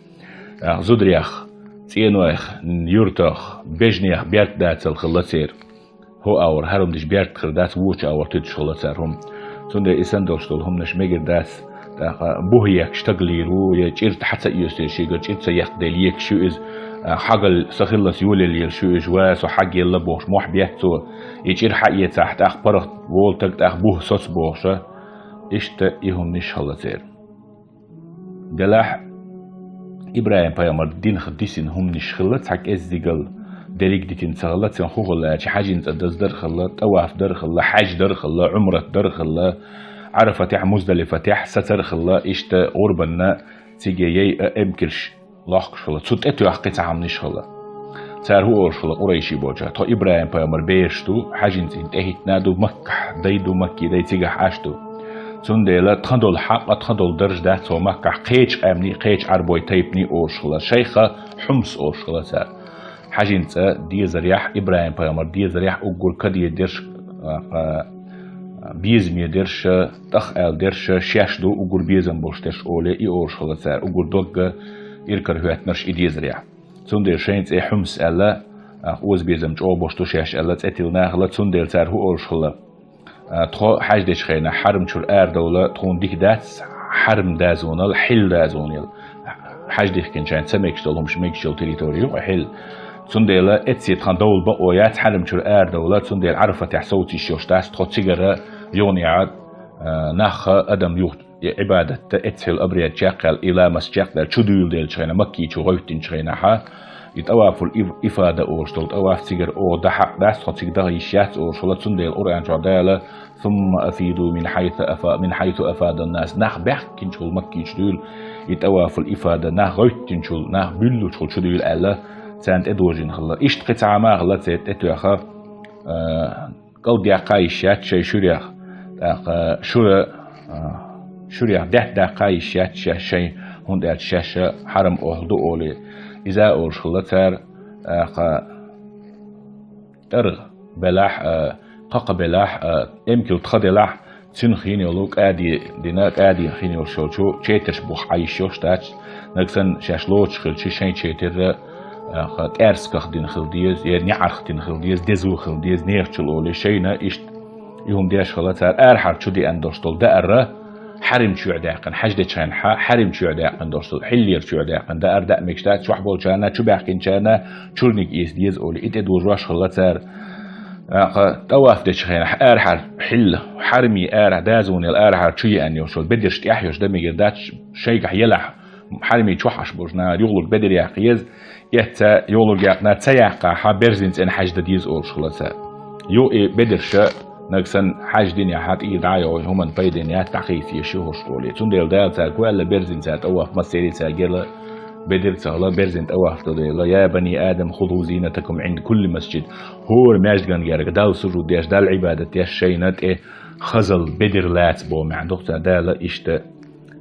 ТӀаккха зударех, цӀенойх, юьртах, бежнех беркат дацал хилла церан. ХӀо агӀор хӀара хӀума дича беркат хир дац, вочу агӀор туьдуш хилла цара хӀума. Цундела и санна долуш долу хӀуманаш мегар дац, тӀаккха бух етташ стаг лийр ву, я чӀир хьа ца оьцуш шегара, чӀир ца яккха дела екаш ю иза, а, хьагал са хиллалц йолаелла ю иза, ва со хьагелла бохуш, мохь бетта цо, и чӀир хьаэцахь, тӀаккха паргӀат волу стаг, тӀаккха бух соц бохуша, иштта и хӀуманаш хилла церан. Делахь, ИбрахӀим-пайхамар динах дисина хӀуманаш хилла цхьа кӀеззигал, дерриг дитина ца хилла, цуьнан хӀун хилла аьлча, хьаьжин цӀа даздар а хилла, тӀаваф дар а хилла, хьаьж дар а хилла, Ӏумрат дар а хилла, Ӏарафатехь, Муздалифатехь сацар а хилла, иштта гӀурбанна цига яй а эмкалш лохкуш хилла. Цу тӀетоьхна кхин цхьа хӀуманаш хилла. Цара хӀун олуш хилла къурайший болчара: тхо ИбрахӀим-пайхамар бераш ду, хьаьжин цӀийнан тӀехӀиттина ду, Маккахь дай ду, Маккий дай цигахь Ӏаш ду. Цундела тхан долу хьакъ а, тхан долу дарж дац хӀо Маккахь кхечу къаьмнийн, кхечу Ӏарбойн тайпанийн олуш хилла. Шайх а Хьумс олуш хилла цара. Хьаьжин цӀа дезарехь, ИбрахӀим-пайхамар дезарехь уггар каде дерш, а, а, безаме дерш, тӀах аьлла дерш, шаьш ду уггар безам болуш дерш олий, и олуш хилла цара, уггар догга иракарахӀоьттинарш и дезарехь. Цундела шайн цӀе Хьумс аьлла, Нах оза безам чӀогӀа бош ду шаьш аьлла, цӀе тилла нах а, цундела цара хӀу олуш хилла. А, тхо хьаьж дечу хенахь хьарам чуьра арадовла тхуна дика дац, хьарам дазонал хьил дазонал. Хьаьж дихкинчарна ца мегаш долу хӀумаш мегаш йолу территори ю-кх хьил. Цундела эццахь тхан довла бакъо яц хьарам чуьра арадовла, цундела Ӏарафатехь совцийш йолуш дац тхо цигара юханехьа, а, нах а, адам юха и Ӏибадатта эццахь хьуьлла обряд чекхъяьлла, и ламаз чекхъяьлла, чу дуьйладелчу хенахь, Макки чу гӀевттинчу хенахьа, и тӀавафул иф-, ифада олуш долу тӀаваф цигара оха дан хьакъ дац, тхо цига даха йиш яц олуш хилла, цундела Къуръан чохь Дала: «Сумма афиду мин хьайсу афа-, мин хьайсу афадан нас». Нах баьхкинчул Макки чу дуьйла и тӀавафул ифада, нах гӀевттинчул, нах буьллучул чу дуьйла аьлла, царна тӀедожийна хилла. Иштта кхин цхьа а ма хилла церан тӀетоьхна, а, кӀалдаккха йиш яц шайн шуьрех, тӀаккха шура, а, шуьрех даьтта даккха йиш яц шаьш шайн, хӀунда аьлча шаьш хьарам охьла ду олий. Иза а олуш хилла цара, тӀаккха тӀаргӀа белахь а, кхакха белахь а, эмкал тха делахь, цуьнан хин йолу кӀади дина, кӀади хин йолуш йолчу четарш буха Ӏан йиш йолуш дац, нагахь санна шаьш лоцуш хилча шайн четарра, а, тӀаьрсаках дина хила деза, я неӀарх дина хила деза, дезо хила деза, нехачул олий шайна иштта и хӀума деш хилла цара арахьара чу деана долуш долу даарра, хьарим чоьхь даьккхина, хьаьж дечу хенахь хьарим чоьхь даьккхина долуш долу, хьиллера чоьхь даьккхина даар даа мегаш дац, чохь болчарна, чу баьхкинчарна чуьрниг эца деза олий, и тӀедожош хилла цара. ТӀаккха тӀаваф дечу хенахь арахьара хьилла, хьарми арахь, дазонел арахьара чу еана йолуш йолу бедарш тӀехь йолуш дан мегар дац, шайгахь елахь, хьарми чохь Ӏаш болчу нахана юхалург бедар яккха еза, эцца юхалург яккхина ца яккхахь, берзин цӀена хьаьж дан деза олуш хилла цара. Ю и бедарша, нагахь санна хьаьж динехь тӀера дӀа а йогӀий, хӀуманна пайденна яц, дӀахийца езаш ю хӀорш олий. Цундела Дала цаьрга ваьлла берзин цара тӀаваф массерий цаьрга елла, бедар ца хилла, берзин тӀаваф дан делла: «Я бани Адам, хузу зинатакум Ӏинда кулли масджид». ХӀора маьждиган герга Далла сужуд деш, Далла Ӏибадат деш шайна тӀе хазал, бедар лаца боху маьӀна ду-кх цара, Дала иштта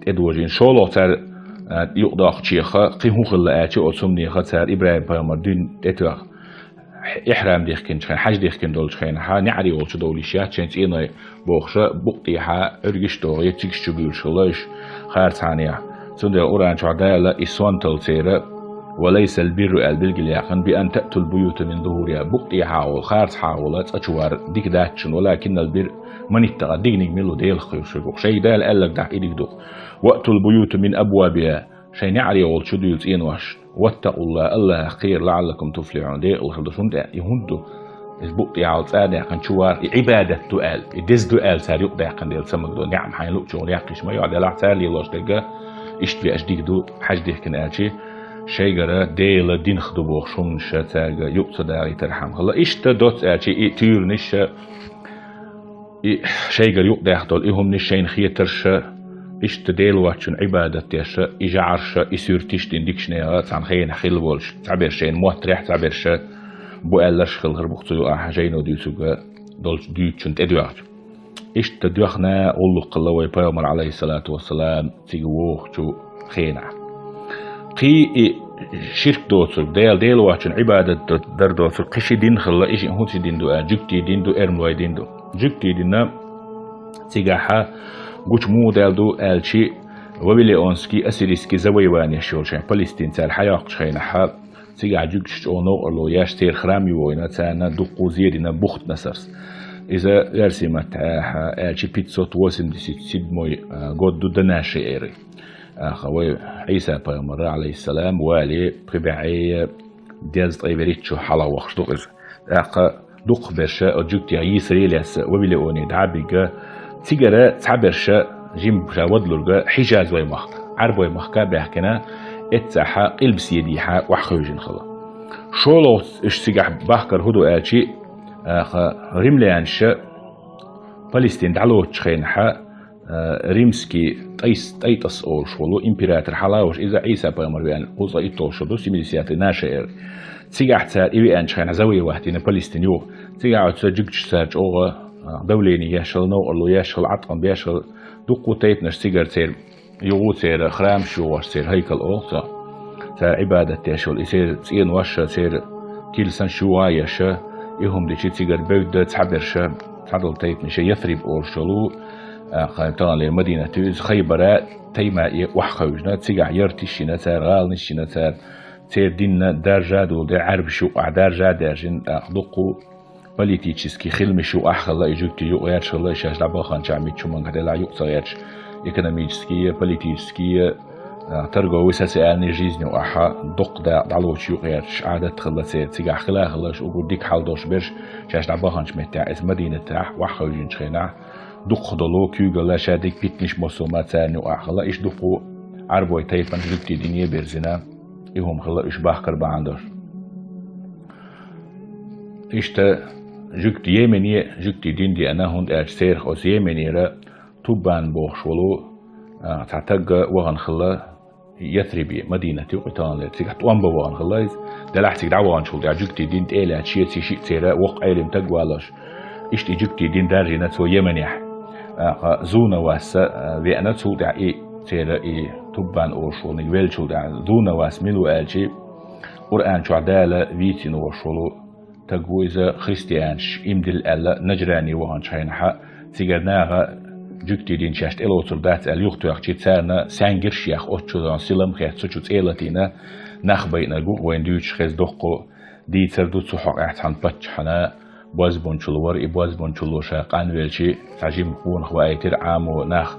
тӀедожийна. ШолгӀа цара, а, юкъадоккхучех кхин хӀун хилла аьлча, оцу хӀуманех цара ИбрахӀим-пайхамар дуьйна тӀетоьхна, ихьрам дихкинчу хенахь, хьаьж дихкина долчу хенахь, неӀаре волчу довлийш яц шайн цӀеной бохуша, букъ тӀехьа Ӏуьргаш а догӀий, цигаш чу буьйлуш хилла уьш харцхьанехь. Цундела Къуръан чохь Дала и сонталла церан, «ва лайсал бирру» аьлла билгалъяьккхина, «би ан таътул буюта мин зухуриха», букъ тӀехьа волу, харцхьа волу цӀа чу вар дика дац шуна, «валакиннал бирра ман иттакъа», диканиг мила ву, Делах кхоьруш верг ву-кх. Шайга Дала аьлларг дахь и дика ду-кх. «Ва атул буюта мин абвабиха», шайн неӀаре волчу чу дуьйлу цӀенош. «Ваттакъуллаха», АллахӀах кхера, «лаӀаллакум туфлихьун», декъала хир ду шуна тӀе. И хӀунда ду? Иза букъ тӀехьа волу цӀа а даьккхина чу вар, и Ӏибадат ду аьлла, и деза ду аьлла цара юкъадаьккхина дела ца магадо, неӀ хьайна луъучу гӀуллакх йоккхуш ма ю, делахь цара лелош дерг, иштта веаш дика ду, хьаьж дихкина аьлча, шайгара Делан динах ду бохуш хӀуманаш цаьрга юкъа ца дагӀийтархьама хилла. Иштта доцца аьлча, и туьйранаш, и шайгара юкъадаьхна долу и хӀуманаш, шайна хетарш, иштта Дела воцчунна Ӏибадат деш, и жӀарш, и суьрташ дина дикачу нехан цхьана хенахь хилла волуш, цхьаберш шайна моттарехь, цхьаберш бу аьлларш хилла хир бу-кх цу юкъахь жайно дуьйцург долчу дуьйцучунна тӀедоьгӀча. Иштта доьхна гӀуллакх хилла вай Пайхамар, Ӏалайхиссалату вассалам, цига вохучу хенахь. Кхин и ширк доцург, Дела, Дела воцчунна Ӏибадат дар доцург, кхин ши дин хилла, и шиъ хӀун ши дин ду аьлча, жуьгтийн дин ду, эрмалойн дин ду. Жуьгтийн дин цигахь гучу муха даьлла ду аьлча, вавилонский, ассирийский завоеванеш йолу шайн Палестин цара хьайоккхучу хенахь, цигахь жуьгташа чӀогӀа новкъарло еш, церан храм ю война, царна дуккха зе дина Бухтнасарс. Иза оьрсийн маттахь аьлча, пятьсот восемьдесят седьмой год ду до нашей эры. Аха, вай Ӏийса пайхамар, Ӏалайхиссалам, вале, пхи бӀе дезткъе вуьрхӀитта шо хьалха вахча ду-кх иза. ТӀаккха дукхахберш оцу жуьгтех йийсаре а лаьцна Вавилоне дӀа а бигна, цигара цхьаберш жимма ша вадалург Хьижаз вай махка, Ӏарбой махка а баьхкина, эццахь къилбаседехьа охьахевшина хилла. ШолгӀа уьш цигахь бахкар хӀун ду аьлча, аха, римлянаш Палестин дӀалоцучу хенахь, а, римский Тайс-, Тайтас олуш волу император хьалха а вахча, иза Ӏийса пайхамар веана кхузткъе итталгӀа шо ду, семидесятый нашей эры. Цигахь цара и веанчу хенахь завоевать дина Палестин юха. Цигахь оцу жуьгташа цара чӀогӀа, а, давление еш хилла, новкъарло еш хилла, Ӏаткъам беш хилла, дуккха тайпанаш цигара церан юха церан храмаш йохуш, церан хӀайкал олу цо. Цара Ӏибадат деш йолу и церан цӀенош, церан тилсанаш юха а еш, и хӀума дича цигара бевдда цхьаберш, цхьадолу тайпанаш, Ясриб олуш йолу, а, таханлера Мадинат ю иза, Хайбара, Таймае охьахевшина, цигахь ярташ йина цара, гӀаланаш йина цара, церан дин даржа а долу дела, Ӏарбаш юкъахь даржа а даьржина, тӀаккха дуккха политический хиламаш юкъахь а хилла, и жуьгти юкъа гӀерташ хилла, и шаьш дӀабаханчохь мичча хӀуманга делахь юкъа ца гӀерташ, экономический, политический, а, торговый, социальный жизнь юкъахь а дуккха дакъа дӀалоцуш юкъа гӀерташ, Ӏадат хилла церан. Цигахь хила а хилла, уггар дика хьал долуш берш шаьш дӀабаханчу меттехь, иза Мадинатехь охьахевшинчу хенахь, дукхах долу куьйгалла ша дика питанаш массо а ма царна юкъахь хилла, иштта дуккха Ӏарбойн тайпана жуьгти дине а бирзина, и хӀума хилла уьш бахкар бахьана долуш. Иштта жуьгти Йемене жуьгти дин деана, хӀунда аьлча церах оцу Йеменера Туббан бохуш волу, а, цхьа таг вахана хилла Ясрибе, Мадинат ю кху таханлера. Цигахь тӀом бан вахана хилла иза. Делахь цига дӀаваханчул тӀаьхьа жуьгти дин тӀе а лаьцна, шеца шиъ церан воккха Ӏелам таг валош. Иштта и жуьгти дин даржийна цо Йеменехь. ТӀаккха Зу Навас а веана, цул тӀаьхьа и церан и Туббан олуш волниг веллачул тӀаьхьа Зу Навас мила ву аьлча, Къуръан чохь Дала вийцина волуш волу таг ву иза, христианаш имдилла аьлла, Наджране ваханчу хенахь, цигара наха жуьгти дин шаьш тӀелоцур дац аьлла юхатоьхчи, царна саьнгирш яха оццу чу силам хецна, цу чу цӀе латийна нах байинарг ву, вайна дуьйцуш хеза доккхо дийцар ду цу хьокъехь цхьана паччахьна, бозбунчалла вара, и бозбунчалло ша къанвелчи, цхьа жима къонах ваийтира Ӏамо нах,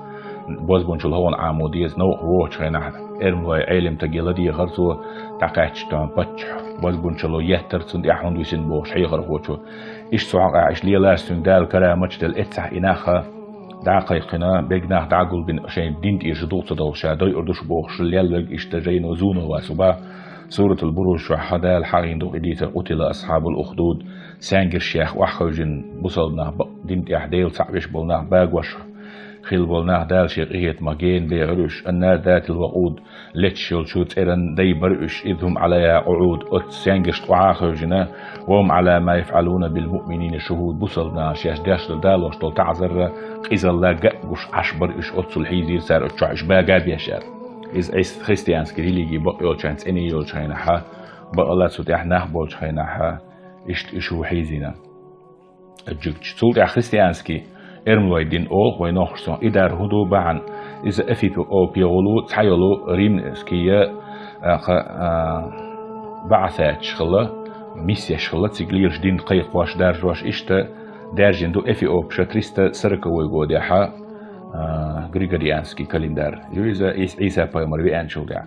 бозбунчалла хӀокхуьнан Ӏамо деза, новкъа вогӀучу хенахь, эрмалойн Ӏелам таге ладегӀара цо, дӀакхаьчча тахана паччахь бозбунчалло еттара цунна тӀехь хӀунда висина бохуш хьехархочо. Иштта цу хьокъехь иштта лелаш цуьнга Дала караматаш делла эццахь и нах а дӀа а кхайкхина, берриг нах дӀа а гулбина, шайн дин тӀера шу дукха ца довлуш, ша дойур ду шу бохуш лелларг иштта жайно Зу Навас ву бах. Суратул Буруж чохь Дала хьахийна ду и дийцар, къутила асхьабул ухдуд, саьнгирш яха охьахевшина бусалба нах, бакъ дин тӀехь Дела цхьаъ веш болу нах, багош хилла болу нах Дала шен къинхетамах гена бехира уьш, аннар датил вакъуд, леташ йолчу цӀеран дай бара уьш, из хӀум Ӏалайа къуӀуд, оцу саьнгиршна тӀаьхьа а хевшина, ва хӀум Ӏала ма яфӀалуна бил муъминина шухӀуд, бусалба нахана шаьш деш долу далош долу таӀзар а, къизалла а гуш Ӏаш бара уьш, оццул хьийзийра цара оцу чохь уьш бага а беш аьлла. Иза Ӏис-, христианский религи бакъ йолчу хенахь, цӀена йолчу хенахь, бакъалла цу тӀехь нах болчу хенахь, иштта уьш ву хьийзийна. Жуьгташ. Цул тӀаьхьа христианский эрмалойн дин олу вайн нохчашца. И дар хӀун ду бахьана? Иза Эфиопе гӀулу цхьа йолу римский, а, кха, а, баӀасаташ хилла, миссеш хилла, цига лелаш дин кхайкхош, даржош, иштта даьржина ду эфиопаша триста сороковой годехьа, а, григорианский календарь. Ю иза Ис-, Ӏийса пайхамар веанчул тӀаьхьа.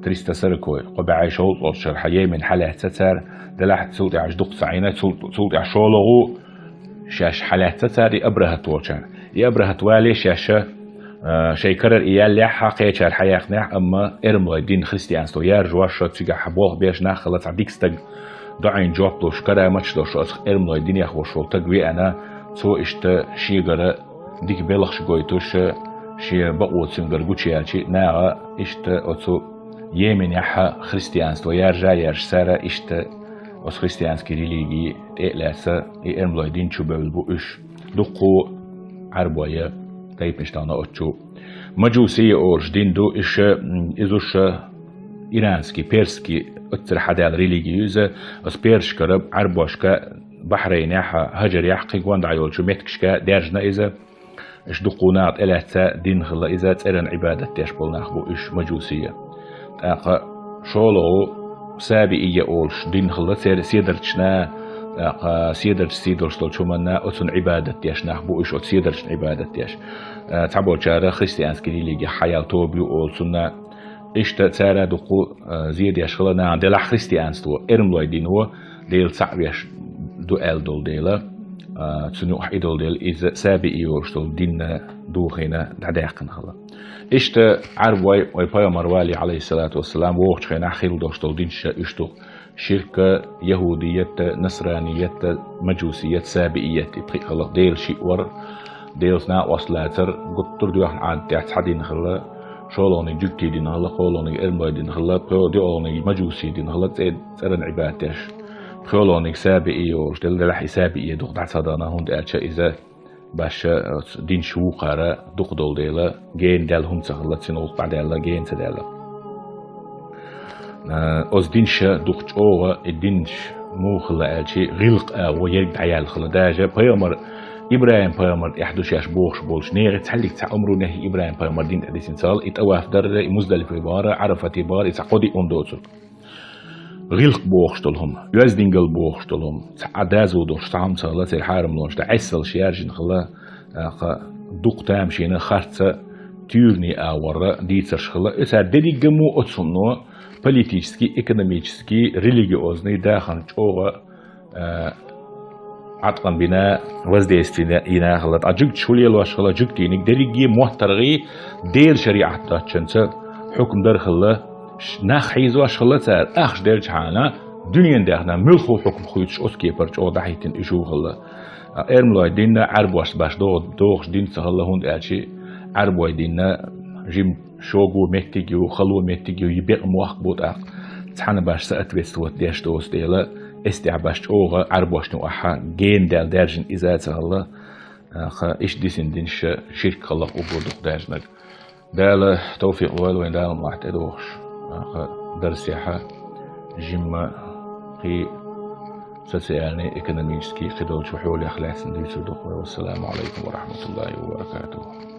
Триста сороковой, кхо бӀе шовзткъалгӀачу шарахь Йемен хьалаьцна цара, делахь цул тӀаьхьа дукха ца Ӏийна, цул, цул тӀаьхьа шолгӀа ву шаьш хьалаьцна цара и Абрахат волчарна. И Абрахат вале шаьш, а, шайн карара и яллехь а, кхечара хьаяьккхинехь а, амма эрмалойн дин, христианство яржош, цигахь болх беш нах хилла, цхьа дика стаг доӀийна жоп луш, караматаш долуш оцу эрмалойн динех волуш волу таг веана, цо иштта шегара дика белхаш гойтуш, шен бакъо цуьнгара гучуяьлчи, наха иштта оцу Йеменехь христианство яржа а яржа, цара иштта оцу христианский религи тӀе а лаьцна, и эрмалойн дин чу бевлла бу уьш. Дуккха Ӏарбойн тайпанаш тахана оцу чу. Мажусия олуш дин ду, иша, м, иза уьш иранский, персский, оццара хьадаьлла религи ю иза, оцу персашкара, Ӏарбошка, Бахьрейнехь, Хьажарехь, кхин гондахь йолчу меттигашка даьржина иза. Иштта дуккха наха тӀелаьцна дин хилла иза, цӀеран Ӏибадат деш болу нах бу уьш, мажусия. ТӀаккха шолгӀа сабиия олуш дин хилла церан, седарчашна, тӀаккха седарчаш сий долуш долчу хӀуманна, оцунна Ӏибадат деш нах бу уьш, оцу седарчашна Ӏибадат деш. Цхьаболчара христианский религех хьаяьлла тоба ю олу цунна. Иштта цара дуккха, а, зе деш хилла нахана, делахь христианство, эрмалойн дино Дела цхьаъ веш ду аьлла долу дела, а, цунна юкъахь и долу дела, иза сабиий йолуш долу динна духийна дӀадаьккхина хилла. Иштта Ӏарбой вай пайхамар вале, Ӏалайхиссалату вассалам, вогӀучу хенахь хилла долуш долу динаш уьш ду. Ширк, яхӀудият, насраният, мажусият, сабиият, и пхиъ хилла, Дела шиъ вар, Делаца накъост лацар, гуттар а доьхна Ӏадатехь цхьа дин хилла, шолгӀаниг жуьгтий дин хилла, кхоалгӀаниг эрмалойн дин хилла, пхо-, доьалгӀаниг мажусий дин хилла, цӀе-, цӀеран Ӏибадат деш. ПхоьалгӀаниг сабиий йолуш делла, делахь и сабиий дукха дӀа ца дахана, хӀунда аьлча иза баша оцу динаш вукхара дукха долу дела, гена даьлла хӀума ца хилла, цуьнан гӀуллакх дӀадаьлла, гена ца даьлла. Э, оцу динша дукха чӀогӀа и динаш муха хилла аьлчи, гӀиллакх-агӀо ерг дӀаяьлла хилла. Даже пайхамар, ИбрахӀим пайхамар тӀехь ду шаьш бохуш болчу нехан цхьаьллиг цхьа омра нехи ИбрахӀим пайхамар дин тӀе дисина ца хилла, и тӀаваф дарра, и Муздалифе бахара, Ӏарафате бахара, и цхьа кхо-диъ хӀума доцург. гӀиллакх бохуш долу хӀума, оьздангалла бохуш долу хӀума, цхьа а дозалла долуш цхьа хӀума ца хилла, церан хьарамлонаш тӀехь Ӏессалш яьржина хилла, тӀаккха дукха тамашийна харц а, туьйранийн агӀор а дийцарш хилла. И цара дерригаммо оцу хӀумано политический, экономический, религиозный дахарна чӀогӀа, а, Ӏаткъам бина, воздействие йина хилла. Ткъа жуьгташа хӀун лелош хилла, жуьгтийниг дерриге моттаргӀий Делан шариӀат доцчунца хьукам дар хилла, ш-, нах хьийзош хилла цара, ахча делчхьана, дуьненан даьхна муьлхха хьукам хуьйцуш оцу кепара чӀогӀа дӀахӀиттина уьш хилла. А, эрмалойн дин а Ӏаьрбошца баш догӀу-, догӀуш дин ца хилла, хӀунда аьлча Ӏаьрбойн дин а жима шога меттиг ю, хала меттиг ю, и бекъа мохк бу тӀаккха. Цхьана баш соответствовать деш доцу дела, эс тӀехь баш чӀогӀа Ӏаьрбошна юкъахь гена даьлла даьржина иза а ца хилла, аха, иштта дисина динаш ширк хиларх уггар дукха даьржинарг. Дала тавфикъ лойла вайна, Дала мохь тӀедогӀуш, аха, дарсехь жимма кхин социальный, экономический кхидолчу хьолех лаьцна дуьйцур ду-кх вай. Вассаламу Ӏалайкум ва рахьматуллахӀи ва баракатухӀ.